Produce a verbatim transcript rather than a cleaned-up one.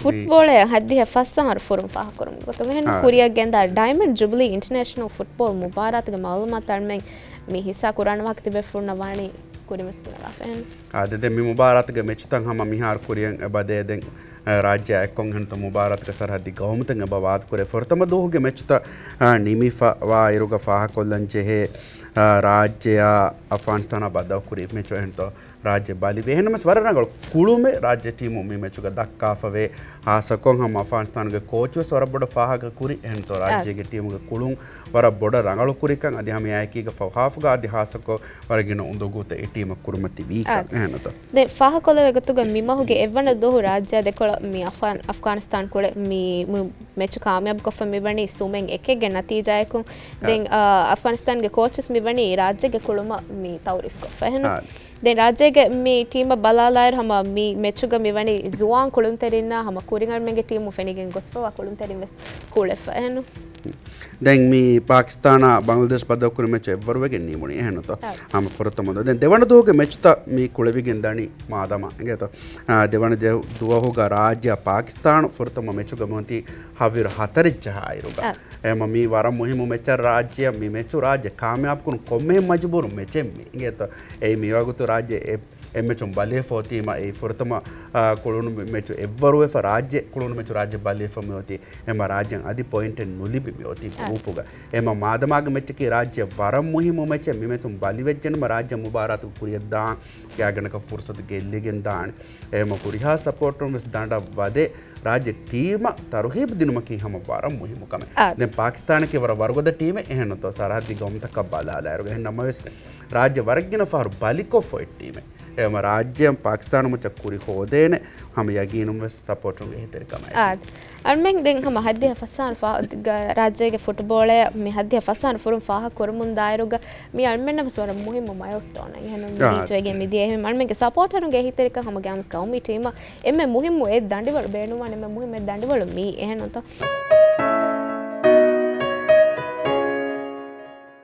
ފުޓްބޯޅައަށް ހައްދިހަ ފަސް އަހަރު ފުރުން ފާހަގަކުރުމުގެ ގޮތުން އެހެން ކުރިއަށް ގެންދާ ޑައިމަންޑް ޖުބިލީ އިންޓަރނޭޝަނަލް ފުޓްބޯލް މުބާރާތުގެ މައުލޫމާތު އަޅުމެން މި ހިއްސާ ކުރާން ވާހަކަ ތިބޭފުޅުންނަށް ވާނީ ކުރިންވެސް ގެނެވާފަ އެހެން. އާދެ، ދެން މި މުބާރާތުގެ މެޗުތައް ހަމަ މިހާރު ކުރިއަށް އެބަދޭ. ދެން ރާއްޖެއާ އެއްކޮށް އެހެންތޯ މުބާރާތުގެ ސަރަހައްދީ ގައުމުތައް އެބަ ވާދަކުރޭ. ފުރަތަމަ ދުވަހުގެ މެޗުތައް، އާ، ނިމިފަ ވާ އިރުގަ ފާހަކޮށްލަން ޖެހޭ، އާ، ރާއްޖެއާ އަފްޣާނިސްތާނާ ބައްދަލުކުރި މެޗު އެހެންތޯ ރާއްޖެ ބަލިވޭ. އެހެންނަމަވެސް ވަރަށް ރަނގަޅު ކުޅުމެއް ރާއްޖެ ޓީމު މި މެޗުގަ ދައްކާފަވޭ. ހާއްސަކޮށް ހަމަ އަފްޣާނިސްތާނުގެ ކޯޗުވެސް ވަރަށް ބޮޑަށް ފާހަގަ ކުރި. އެހެންތޯ ރާއްޖޭގެ ޓީމުގެ ކުޅުން ވަރަށް ބޮޑަށް ރަނގަޅު ކުރިކަން އަދި ހަމައެއާއެކީގަ ފަހު ހާފުގަ އަދި ހާއްސަކޮށް ވަރަށް ގިނަ އުނދަގޫތައް އެ ޓީމަށް ކުރިމަތިވީކަން. އެހެންތޯ؟ ދެން ފާހަގަކޮށްލެވޭ ގޮތުގަ މި މަހުގެ އެއްވަނަ ދުވަހު ރާއްޖެއާ ދެކޮޅަށް މި އަފްޣާން، އަފްޣާނިސްތާން ކުޅެ މި، މި މެޗު ކާމިޔާބުކޮށްފަ މިވަނީ ސުމެއް އެކެއްގެ ނަތީޖާއަކުން. ދެން، އާ، އަފްޣާނިސްތާންގެ ކޯޗުސް މިވަނީ ރާއްޖޭގެ ކުޅުމަށް މި ތައުރީފްކޮށްފަ އެހެން. ދެން ރާއްޖޭގެ މި ޓީމަށް ބަލާލާއިރު ހަމަ މި މެޗުގަ މިވަނީ ޒުވާން ކުޅުންތެރިންނާ ހަމަ ކުރިން އަޅުމެންގެ ޓީމު ފެނިގެން ގޮސްފަވާ ކުޅުންތެރިން ވެސް ކުޅެފަ އެހެން. ދެން މި ޕާކިސްތާނާ ބަނގްލަދޭޝް ބައްދަލުކުރި މެޗު އެއްވަރުވެގެން ނިމުނީ އެހެންތޯ؟ ހަމަ ފުރަތަމަ ދުވަހު. ދެން ދެވަނަ ދުވަހުގެ މެޗުތައް މި ކުޅެވިގެން ދަނީ މާދަމާ އިނގޭތޯ. އާ، ދެވަނަ ދެ-، ދުވަހުގަ ރާއްޖެއާ ޕާކިސްތާނު ފުރަތަމަ މެޗުގަ މިއޮތީ ހަވީރު ހަތަރެއް ޖަހާއިރުގަ. އެހެމަ މީ ވަރަށް މުހިއްމު މެޗެއް ރާއްޖެއަށް. މި މެޗު ރާއްޖެ ކާމިޔާބުކުރުން ކޮންމެހެން މަޖުބޫރު މެޗެއް މީ އިނގޭތޯ. އެއީ މިވަގުތު ރާއްޖެ އެ އެއްމެޗުން ބަލިވެފަ އޮތީމަ އެއީ ފުރަތަމަ، އާ، ކުޅުނު މެ-، މެޗު އެއްވަރުވެފަ ރާއްޖެ ކުޅުނު މެޗު ރާއްޖެ ބަލިވެފަ މިއޮތީ. އެމަ ރާއްޖެއަށް އަދި ޕޮއިންޓެއް ނުލިބި މިއޮތީ ގްރޫޕުގަ. އެމަ މާދަމާގެ މެޗަކީ ރާއްޖެ ވަރަށް މުހިއްމު މެޗެއް. މި މެޗުން ބަލިވެއްޖެނަމަ ރާއްޖެ މުބާރާތު ކުރިއަށްދާން ގާތްގަނޑަކަށް ފުރުސަތު ގެއްލިގެން ދާނެ. އެމަ ހުރިހާ ސަޕޯޓަރުން ވެސް ދަނޑަށް ވަދެ ރާއްޖެ ޓީމަށް ތަރުހީބު ދިނުމަކީ ހަމަ ވަރަށް މުހިއްމު ކަމެއް. ދެން ޕާކިސްތާނަކީ ވަރަށް ވަރުގަދަ ޓީމެއް އެހެންނުތޯ ސަރަހައްދީ ގައުމުތަކަށް ބަލާލާއިރުގަ. އެހެން ނަމަވެސް ރާއްޖެ ވަރަށް ގިނަ ފަހަރު ބަލިކޮށްފަ އޮތް ޓީމެއް. އެހެމަ ރާއްޖެއަށް ޕާކިސްތާނު މައްޗަށް ކުރި ހޯދޭނެ ހަމަ ޔަގީނުން ވެސް ސަޕޯޓުން އެހީތެރިކަމާއެކީ. އާދެ. އަޅުމެން ދެން ހަމަ ހައްދިހަ ފަސް އަހަރު ފާ-، ގަ-، ރާއްޖޭގެ ފުޓުބޯޅަޔަށް މި ހައްދިހަ ފަސް އަހަރު ފުރުން ފާހަގަ ކުރަމުން ދާއިރުގަ މި އަޅުމެންނަށް ވެސް ވަރަށް މުހިއްމު މައިލްސްޓޯނެއް. އެހެން މި ރީތިވެގެން މިދިޔަ. އެހެން އަޅުމެންގެ ސަޕޯޓަރުންގެ އެހީތެރިކަން ހަމަ ގައިމުވެސް ގައުމީ ޓީމަށް އެންމެ މުހިއްމު އެއް ދަނޑިވަޅު ބޭނުންވާނެ، އެންމެ މުހިއްމު އެއް ދަނޑިވަޅު މީ އެހެންނުތޯ.